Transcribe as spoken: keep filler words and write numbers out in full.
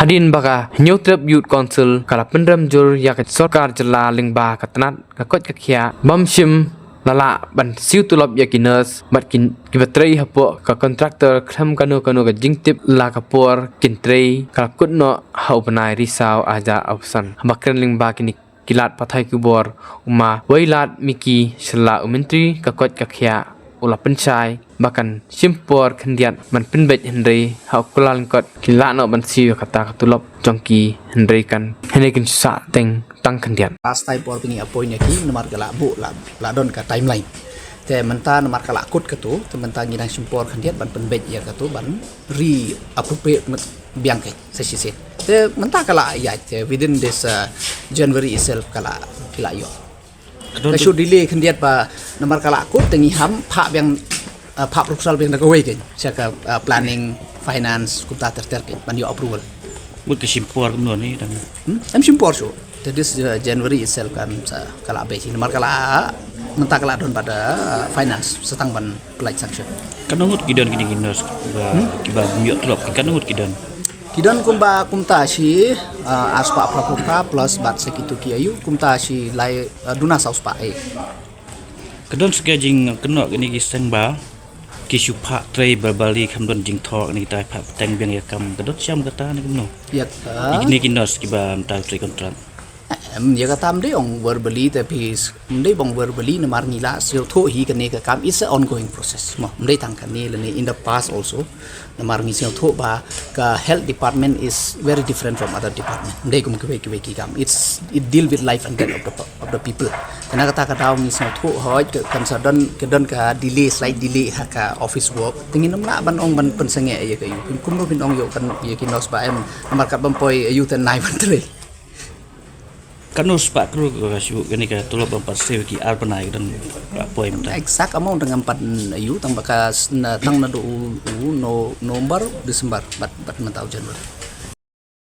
Hadien ba ka Hynñiewtrep Youth Council ka la pynrem jur ïa ka sorkar jylla lyngba ka tnat ka koit ka khiah bym shym la lah ban siew tulop ïa ki nurse bad ki, kiba trei hapoh ka contractor khlem kano kano ka jingtip la ka por kin trei, ka la kut noh ha u bnai Risaw arhajar arphew san. Haba kren lyngba kine ki lad pathai khubor, u Ma Wailadmiki Shylla, u Myntri ka koit ka khiah, u la pynshai ba kan shim por khyndiat ban pynbeit, hynrei ha u kylla lyngkot kin lah noh ban siew ïa kata ka tulop jong ki, hynrei kan, hynrei kin shu sah teng tang khyndiat. Last time por ba ngi appoint ïa ki namar ka la buh la, la don ka timeline. Te mynta namar ka la kut katu, te mynta ngi dang shim por khyndiat ban pynbeit ïa katu ban re-appropriate biang ka sa shisien. Te mynta ka la ïaid, te within this, uh, January itself ka la, ki la ïoh. Ka shu delay khyndiat ba namar ka la kut, te ngi ham phah biang, uh, phah proposal biang da kawei kein sha ka, uh, planning, finance, kumta ter ter kein ban ïoh approval. Mut ka shim por kumno ne dang. Hmm? Em shim por shuh. Te this, uh, January itself kan sa ka la beit namar ka la, mynta ka la don bad, uh, finance sa tang ban pynlait sanction. Katno ngut ki don kine ki nurse ba, hmm? Kiba ym ïoh tulop, katno ngut ki don? Ki don kumba kumta shi, uh, arspah phra phew phra plus bad sa kitu ki ayu, kumta shi lai, uh, duna saw spah eh. Ka don sa ka jingkynnoh kine ki seng ba ki shu phah trei verbally, kam don jingthoh, kine kita phah bteng biang ïa kam. Ka don shisha kata ne kumno? Ïa ka. Kine ki nurse kiba mynta trei contract. Em, ïa kata ym dei ong verbally, te phi, ym dei ong verbally namar ngi la sngewthuh hi kane ka kam, it's an ongoing process. Mo, ym dei tang kane lane in the past also. Namar ngi sngewthuh ba ka health department is very different from other department. Ym dei kum kiwei kiwei ki kam. It's, it deal with life and death of the, of the people. Te na kata ka daw ngi sngewthuh hooid ka, kan sa don, ka don ka delay, slight delay ha ka office work. Te ngin ym lah ban ong ban pynsangeh ïa ka ïu. Kumno phin ong ïoh kan ïa ki nurse ba em, namar kat bym poi ïa u te nai ban trei. Katno spah klur ka shu kane ka tulop bym pat siew ki ar bnai, ka don ba poi mynta? Exact amount ngam pat ïoh tang ba ka s-, na, tang naduh u, u No-, November, December bad, bad mynta u January.